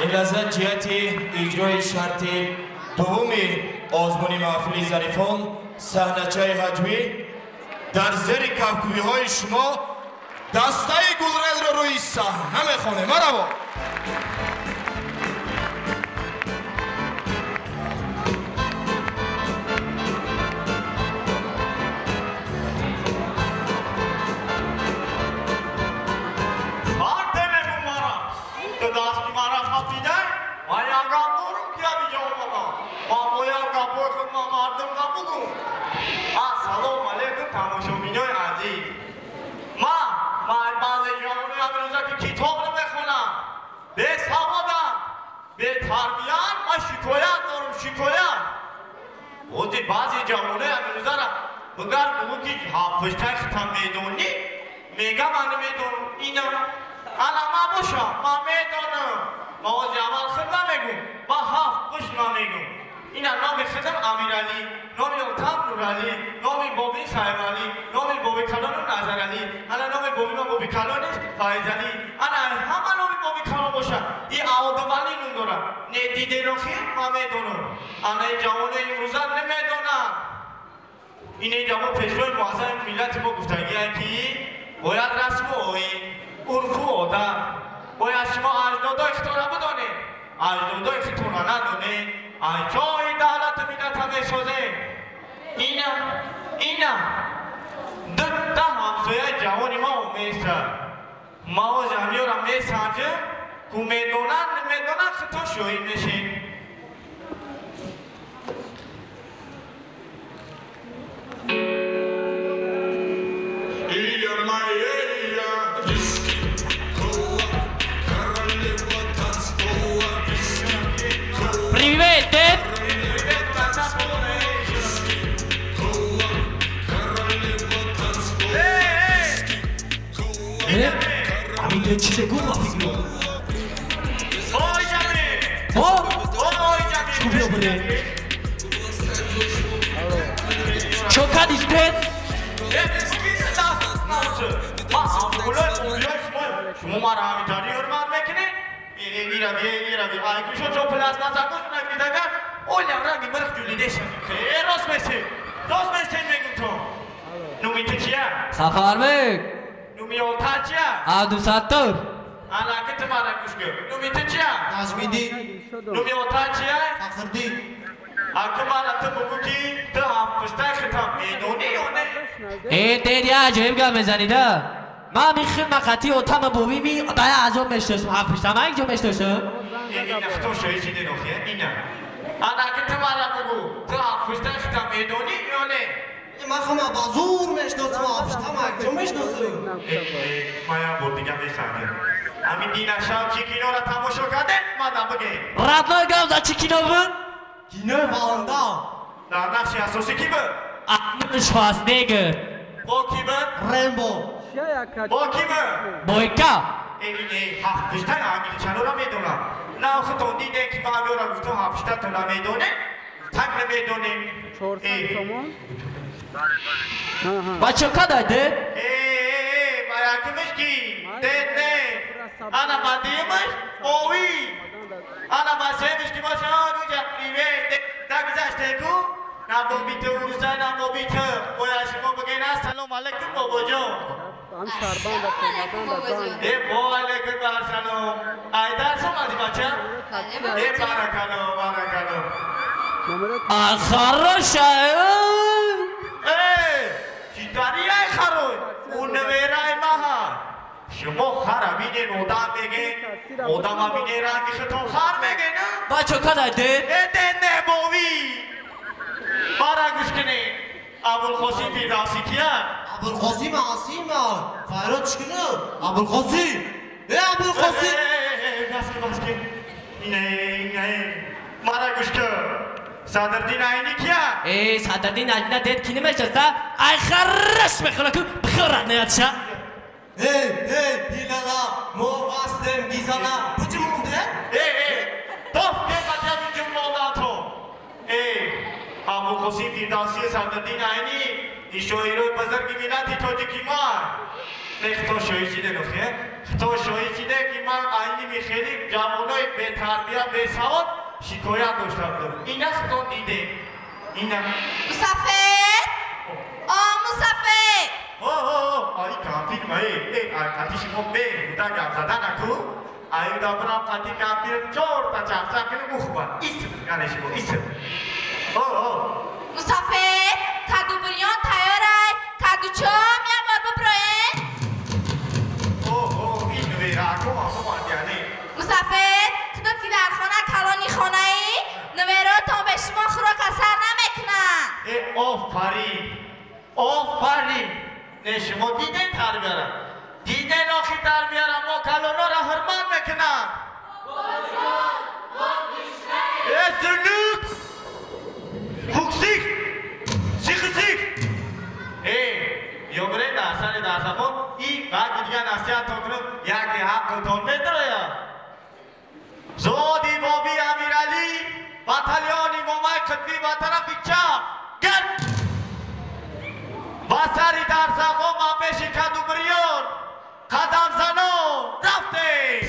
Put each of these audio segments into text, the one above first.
Ин лаҳза ҷиҳати иҷрои шарти дуввуми озмуни маҳфили зарифон саҳначаи ҳаҷвӣ дар зери кафкӯбиҳои шумо дастаи гулрезро рӯи саҳна мехонем. Мараво! Ассалому алайкум тамошобинои азиз. Ман баъзе ҷавонои ҳаминрӯза ки китоб намехонам, бесаводам, бетарбиян, ман шикоят дорам, шикоят. Ози баъзе ҷавонои ҳаминрӯзара бигар бугӯ ки ҳафтпуштаи хитам медонӣ, мега ман намедонам. Ина ана ман бошам, ман медонам. Ман ози аввал худ намегӯм, ман ҳафт пушт ман мегӯм. Ина номи худам Амиралӣ, номи отам Нуралӣ, номи боби Сайфалӣ, номи боби калону Назаралӣ, ана номи боби ман боби калониш Файзалӣ, ана ҳама номи боби калон бошад, и Аодувалӣ ном дорад. Не диденохи ман медонам. Ана ин ҷавонои имрӯза намедонанд. Ин ҷавон пешвои муаззами миллати мо гуфтагианд ки бояд расму оин, урфу одат, бояд шумо аҷдодои худтонро бидонед. Аҷдодои худтонро надонед, ҷои давлату миллата месозем. Ина ина дута ҳамсояи ҷавони ма оместа. Ма ози ҳамёра месанҷам, ку медонанд, намедонанд, худтон шоҳид мешед. Привет, дед! Ами дед чизе гуфт рафиқо? Ой ҷамил! Ой ҷамил! Чӣ биё Чо кардиш, дед? Шумо маро ҳаминтари ҳурмат мекунед? Ирави, ирави, ай гӯшо чо пластмасса гӯш накидагар, олям ранги мирх ҷулидешам. Э, рост месӣ, рост месӣ мегум то. Нуми ту чия? Сафарбек. Нуми ота чия? Абдусаттор. Ана ки ту мара гӯш кун. Нуми ту чия? Наҷмиддин. Нуми ота чия? Фахриддин. Аки мара ту бугӯ ки ту ҳафтпуштаи хитам медонӣ ё не? Э, дед, я аҷоиб гап мезанида. Ман михел мақати отама боби ми бая азоб мешносам, ҳафтпуштам як ҷо мешносам. Ина хто шоҳид шиде нохия, ина. Ана ки ту мара бугӯ, ту ҳафтпуштаи хитам медонӣ ё не? Ман хама ба зур мешносам, ҳафтпуштам як ҷо мешносам. Ман як бор дига месанҷам. Ҳамин дина шаб чӣ киноро тамошо кардем, мана бигӯ. Родной гап за чӣ кино буд? Кинои Валанда. Дар нақши асосӣ кӣ буд? Арнольд Шварценеггер. Бо кӣ буд? Рембо. Бо кӣ буд? Бойка. Ҳафтпуштаи англичаноро медонам. На худтон дидем ки ман ҳамёра гуфтам ҳафтпуштатон намедонем, так намедонем. 400 сомон. Бачо кадай, дед? Ба якумиш ки? Дед не. Ана ба дуюмиш овӣ. Ана ба сеюмиш ки боша нуҷа привет. Дагузаште ку? На боби ту урусай, на боби ту. Бояд шумо бигӯед ассалому алайкум бобоҷон. Ассалому алайкум бобоҷон. Э, во алайкум ассалом. Ай дарс омадӣ бача? Э, баракалло, баракалло. А хорошая. Э, читари ай харой? У неверай маҳа. Шумо хара бинен одам мегӯед, одама бинен ранги худтон хар мегӯед, а? Бачо кадай, дед? Э, дед не бовӣ. Мара гӯш кунед. Абулқосим Фирдавсӣ кия? Абулқосим Асима. Файрод чӣ кунад? Абулқосим. Э, Абулқосим. Бас кун, бас кун. Ина, ина. Мара гӯш кун. Садриддин Айнӣ кия? Э, Садриддин Айнӣ дед ки намешноса? Ай хараш мехӯра ку бихӯрад наядша. Эй, эй, пилала, мо ҳастем гизала. Буҷи монде? Эй, эй, тоф беқатият ҷун мондан то. Эй, Абулқосим Фирдавсию Садриддин Айнӣ ин шоирои бузурги миллати тоҷики мо. Не хто шоҳид шиде нохе? Хто шоҳид шиде ки ман айними хеле ҷавонои бетарбия, бесавод шикоят дошта будам. Ина хто диде. Ина. Мусафир! О, мусафир! О, о, о, ай кампир мае. Э, ай қати шумо беҳуда гап зада наку. Ай дабрам қати кампир чорта чақчақ кунем ухба. Исм, яъне шумо исм. О, о. Мусафир, каду бирён тайёрай, каду чом я бор биброен. О, о, ин верако омад яъне. Мусафир, худат ки дар хона калони хонаӣ, нуверотон бе шумо хӯрок асар намекунанд. Э, офарин, офарин. Не шумо диден тарбияра? Диден охи тарбияра мо калонора ҳурмат мекунанд. Э, сулук! Фуксик! Сихсик! Э, ё бирен дар сари дарсахон и баъди дига насиҳаттон кунам, яке ҳаққтон медрояд. Зоди боби Амиралӣ, батальони момаи қутбӣ ба тарафи чап гард! Ба сари дарсахон ба пеши кадубриён қадамзанон рафтем!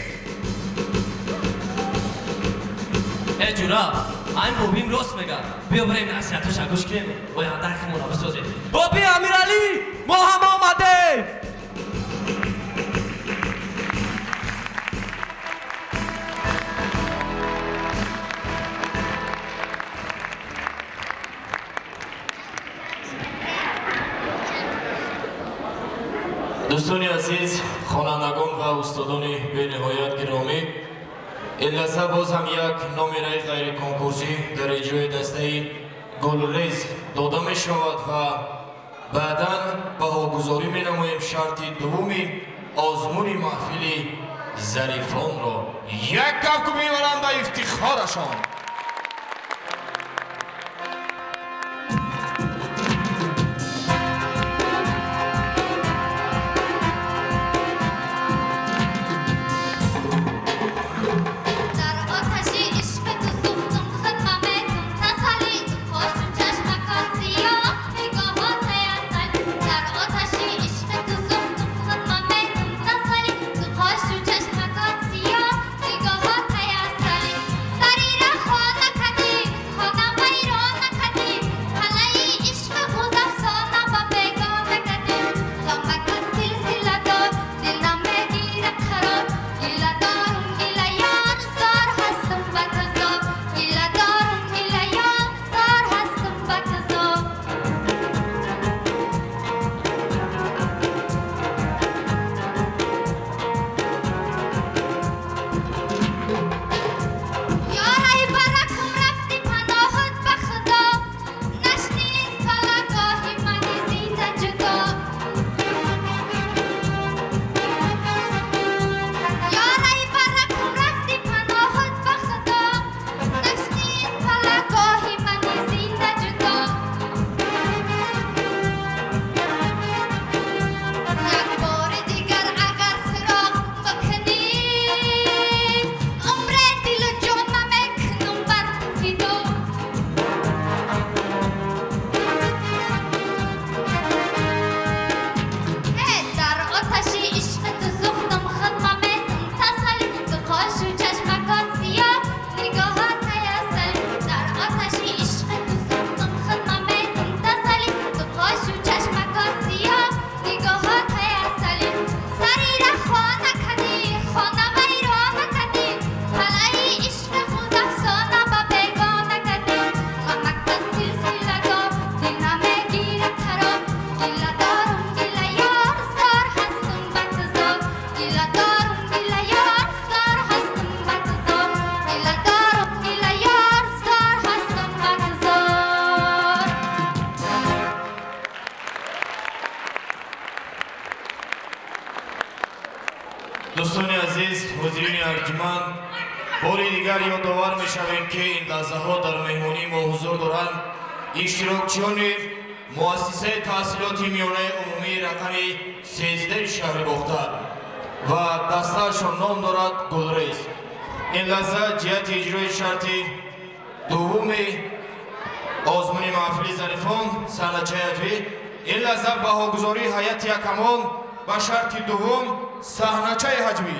Э, ҷура, айн бобим рост мегӯяд. Биё бирем насиҳатоша гӯш кунем, оянда химона бисозем. Боби Амиралӣ, мо ҳам омадем! Дӯстони азиз, хонандагон ва устодони бениҳоят гиромӣ, ин лаҳза боз ҳам як номераи ғайриконкурсӣ дар иҷрои дастаи Гулрез дода мешавад ва баъдан баҳогузорӣ менамоем шарти дуввуми озмуни маҳфили зарифонро. Як кафку мебаранд ба ифтихорашон. Дӯстони азиз, ҳозирини арҷуманд, бори дигар ёдовар мешавем, ки ин лаҳзаҳо дар меҳмонии мо ҳузур доранд иштирокчиёни муассисаи таҳсилоти миёнаи умумии рақами 13 шаҳри Бохтар ва дастаашон ном дорад Гулрез. Ин лаҳза ҷиҳати иҷрои шарти дуввуми озмуни маҳфили зарифон саҳначаи ҳаҷвӣ, ин лаҳза баҳогузории ҳайати ҳакамон Ба шарти дуввум, саҳначаи ҳаҷвӣ.